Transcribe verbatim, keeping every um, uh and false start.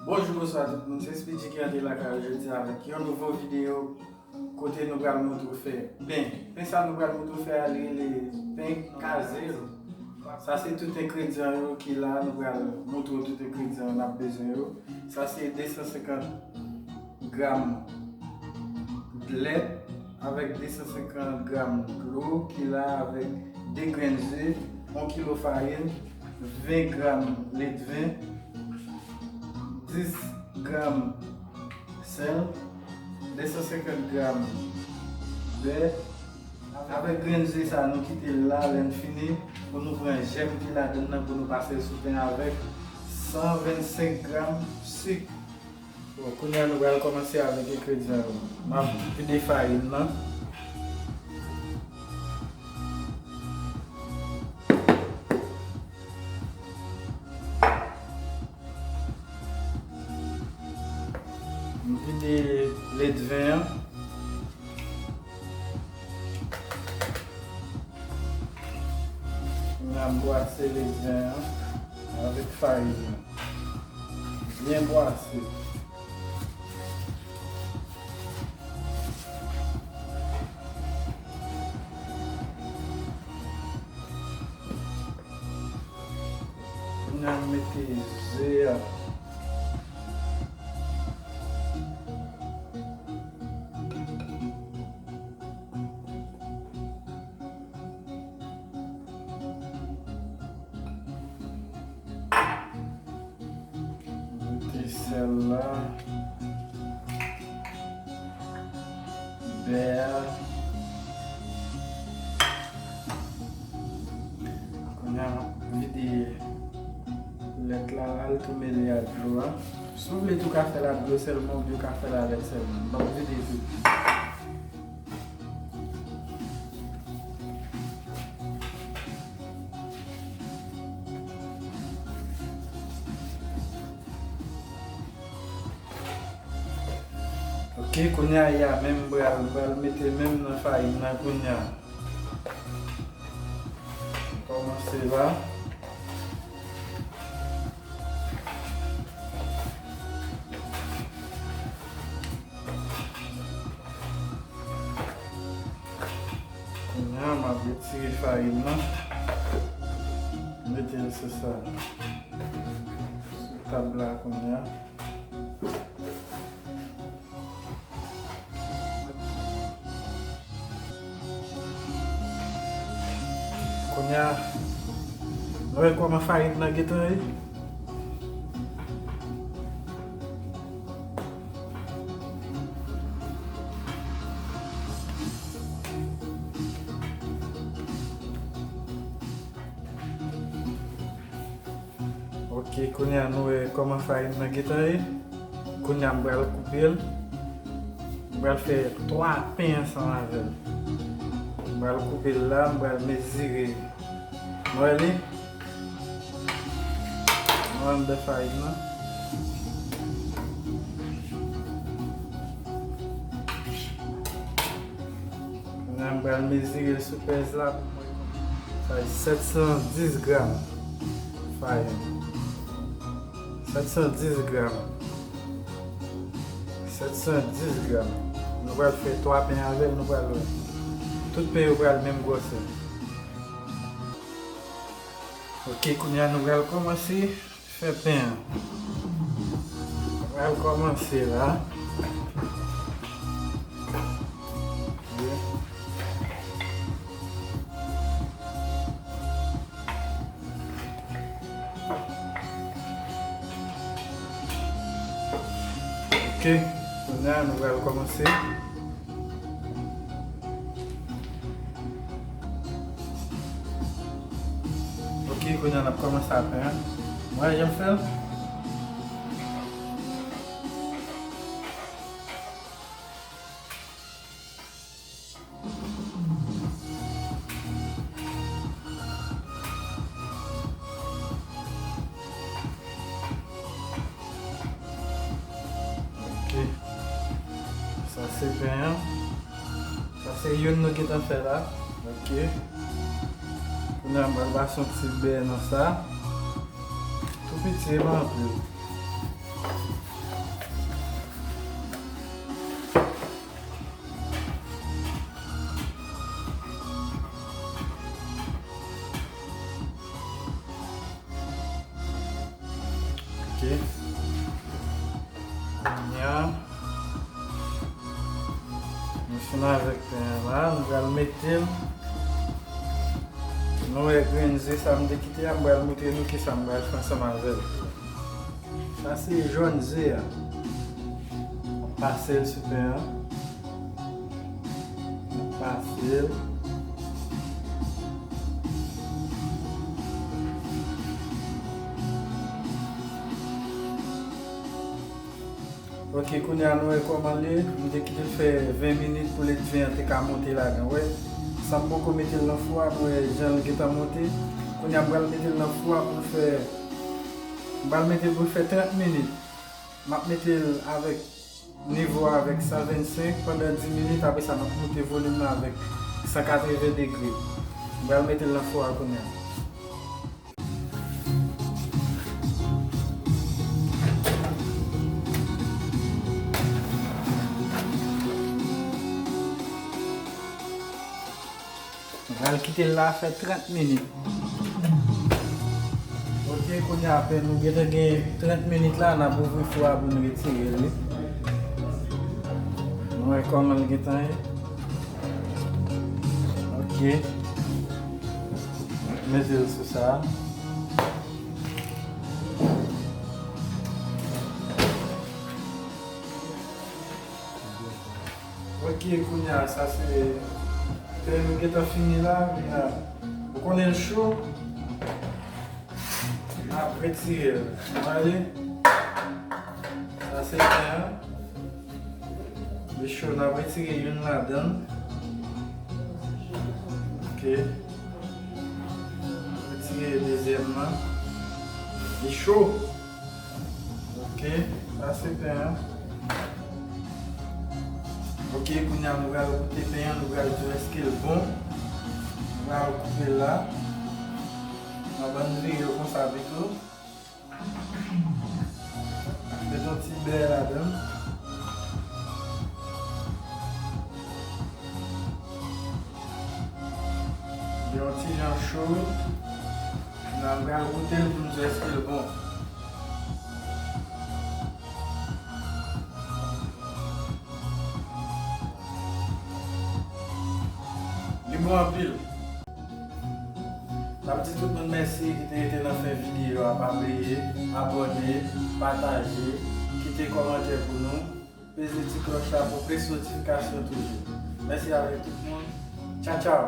Bonjou, bonswa tout moun, se Speedy ki antre lakay ou jodi a avèk yon nouvo videyo kote nou pral montre w fè pen. Pen sa nou pral montre w fè a, li rele pen kazèl. Sa se tout engredyan yo ki la, nou pral montre w tout engredyan n ap bezwen yo. Sa se de san senkant gram lèt avèk de san senkant gram dlo ki la avèk de grenn ze, yon kilo farin, ven gram ledven, dis gram sèl, de san senkant gram bè. Avèk grenn ze sa, nou kite l la, lè n fini, pou nou pran jèm ki ladann nan, pou nou pase l sou pen avèk san vennsenk gram sik. Bon, kounye a nou pral kòmanse avèk engredyan yo. M ap vide farin nan. M vide ledven an. Kounye a m bwase ledven an avèk farin nan. Byen bwase. Kounye a m mete ze a. Mete sèl la, bè a. Kounye a, m ap vide lèt la, al tou mele ak dlo a. Si w vle tou ka fè l ak dlo sèlman, oubyen w ka fè l avèk sèlman. M ap vide tou. Ok, kounye a, ya, menm m pral, m pral mete menm nan farin nan kounye a. M kòmanse la. Kounye a, m ap retire farin nan. Mete l sou sa. Sou tab la kounye a. Kounye a, nou wè kòman farin nan gentan ye? Ok, kounye a nou wè kòman farin nan gentan ye. Kounye a m pral koupe l. M pral fè twa pen ansanm avè l. M pral koupe l la, m pral mezire. Nou wè li? Nou wè anndan farin nan. Kounye a m pral mezire l sou pèz la pou mwen. Sa se sèt san dis gram farin. Sèt san dis gram. Sèt san dis gram. Nou pral fè twa pen avè l, nou pral wè. Tout pen yo pral menm gwosè. Ok, kounye a nou pral kòmanse fè pen an. Nou pral kòmanse la. Ok, kounye a nou pral kòmanse. Ok, kounye a n ap kòmanse ak pen an. Mwen, jan m fè l. Ok. Sa se pen an. Sa se youn nou gentan fè la. Ok. Kounye a m pral pase yon ti bè nan sa. Tou piti, e pa anpil. Kounye a, nou fin avèk pen an la, nou pral mete l. Nou wè grenn ze sa m te kite a, m pral montre nou kisa m pral fè ansanm avè l. Sa se jòn ze a. M ap pase l sou pen an. M ap pase l. Ok, kounye a nou wè kòman l ye. M te kite l fè ven minit pou ledven an te ka monte ladan. Wè, san m poko mete l nan fou a, nou wè jan l gentan monte. Kounye a m pral mete l nan fou a pou l fè, m pral mete l pou l fè trant minit. M ap mete l avèk nivo a avèk san vennsenk pandan dis minit, apre sa m ap moute volim nan avèk san katreven degre. M pral mete l nan fou a kounye a. M pral kite l la fè trant minit. Ok, kounye a apre nou gentan gen trant minit la, n ap ouvri fou a pou n retire l wi. Nou wè kòman l gentan ye. Ok. Mete l sou sa. Ok, kounye a, sa se, pen nou gentan fini la, kounye a, ou konnen l cho, n ap retire l. Nou ale, sa se pen an. Li cho, n ap retire youn ladan l. Ok. Retire dezyèm nan. Li cho. Ok. Sa se pen an. Ok, kounye a nou pral goute pen an, nou pral di èske l bon. Nou pral koupe l la. N ap ann vire l konsa pito. Met yon ti bè ladan l. Li yon ti jan cho. N a pral goute l pou n di èske l bon. Li bon anpil. N ap di tout moun mèsi ki te rete nan fen videyo a. Pa bliye abòne, pataje, kite kòmantè pou nou, peze ti klòch la pou plis notifikasyon toujou. Mèsi avèk tout moun. Tchaw, tchaw!